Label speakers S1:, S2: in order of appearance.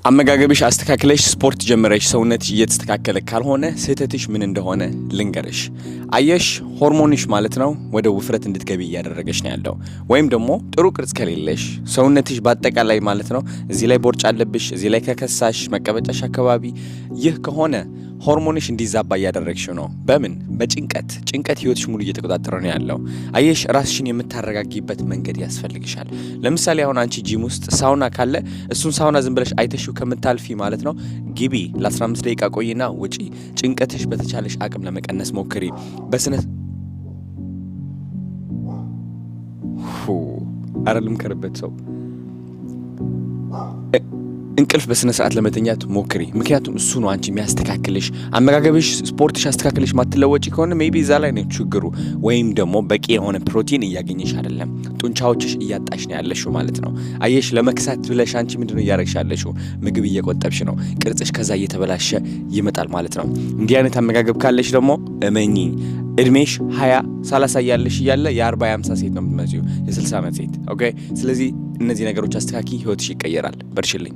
S1: አመጋገብሽ አስተካክለሽ፣ ስፖርት ጀምረሽ ሰውነትሽ እየተስተካከለ ካልሆነ ስህተትሽ ምን እንደሆነ ልንገርሽ። አየሽ፣ ሆርሞንሽ ማለት ነው ወደ ውፍረት እንድትገቢ እያደረገሽ ነው ያለው። ወይም ደግሞ ጥሩ ቅርጽ ከሌለሽ፣ ሰውነትሽ በአጠቃላይ ማለት ነው እዚህ ላይ ቦርጭ አለብሽ፣ እዚህ ላይ ከከሳሽ፣ መቀመጫሽ አካባቢ፣ ይህ ከሆነ ሆርሞንሽ እንዲዛባ እያደረግሽው ነው። በምን? በጭንቀት። ጭንቀት ህይወትሽ ሙሉ እየተቆጣጠረ ነው ያለው። አየሽ፣ ራስሽን የምታረጋጊበት መንገድ ያስፈልግሻል። ለምሳሌ አሁን አንቺ ጂም ውስጥ ሳውና ካለ እሱን ሳውና ዝም ብለሽ አይተሽው ከምታልፊ ማለት ነው ግቢ፣ ለ15 ደቂቃ ቆይና ውጪ። ጭንቀትሽ በተቻለሽ አቅም ለመቀነስ ሞክሪ። በስነ አረ ልምከርበት ሰው፣ እንቅልፍ በስነ ስርዓት ለመተኛት ሞክሪ። ምክንያቱም እሱ ነው አንቺ የሚያስተካክልሽ። አመጋገብሽ፣ ስፖርትሽ አስተካክልሽ ማትለወጪ ከሆነ maybe እዛ ላይ ነው ችግሩ፣ ወይም ደግሞ በቂ የሆነ ፕሮቲን እያገኘሽ አይደለም። ጡንቻዎችሽ እያጣሽ ነው ያለሽው ማለት ነው። አየሽ፣ ለመክሳት ብለሽ አንቺ ምንድነው እያደረግሽ ያለሽው? ምግብ እየቆጠብሽ ነው። ቅርጽሽ ከዛ እየተበላሸ ይመጣል ማለት ነው። እንዲህ አይነት አመጋገብ ካለሽ ደግሞ እመኚ እድሜሽ 20 30 እያለሽ እያለ የ40 የ50 ሴት ነው የምትመስዪው፣ የ60 ዓመት ሴት። Okay። ስለዚህ እነዚህ ነገሮች አስተካኪ፣ ህይወትሽ ይቀየራል። በርሽልኝ።